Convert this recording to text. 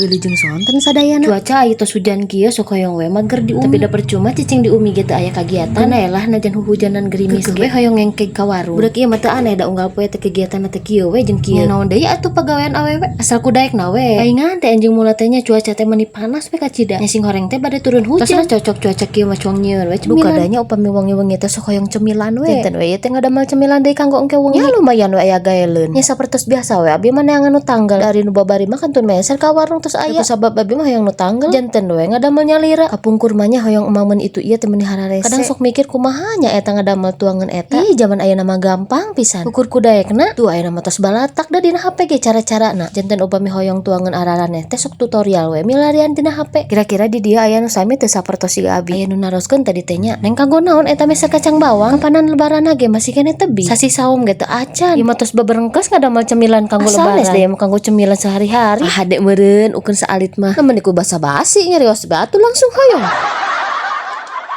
Wilujeng sonten sadayana. Cuaca aya tos hujan kieu, sok hoyong we mager di umi. Tapi da percuma cicing di umi ge teu aya kagiatan. Elah, najan huhujanan gerimis ge hoyong ngengkeg ka warung. Budak ieu mah teu aneh, da unggal poe teh kegiatan teh kieu we jeung kieu. Naon deui atuh pagawean awewe, asal ku daek na we. Paingan teh anjing mula teh nya, cuaca teh meuni panas we kacida. Nya sing horeng teh bade turun hujan. Tos cocok cuaca kieu mah, cuang nyieun we cemilan. Kadanya upami wengi-wengi teh sok hoyong cemilan we. Janten we ieu teh ngadamel cemilan deui kanggo engke wengi. Ya lumayan we aya gaeleun. Nya sapertos biasa we, abi mah neangan nu tanggal. Dari nu babari mah kantun meser ka warung terus aya. Sabab abi mah hoyong nu tanggal. Janten we ngadamel nyalira. Kapungkur mah nya hoyong emameun itu ieu teh meuni hararese. Kadang sok mikir, kumaha nya eta ngadamel tuangan eta. Ih, zaman ayeuna mah gampang pisan. Ukur ku daekna tuh, ayeuna mah tos balatak da dina HP ge cara-carana. Janten upami hoyong tuangan araraneh teh sok tutorial we milarian dina HP. Kira-kira di dieu aya nu sami teu sapertos siga abi? Aya nu naroskeun tadi teh nya. "Neng, kanggo naon eta meser kacang bawang? Kapanan lebaran ge masih keneh tebi. Sasi saum ge teu acan. Ieu mah tos beberengkes ngadamel cemilan kanggo lebaran." Sanes deui mah kanggo cemilan sehari-hari. Ah, hade meureun ukeun saalit mah. Namun ku basa-basi nyarios batu langsung hoyong.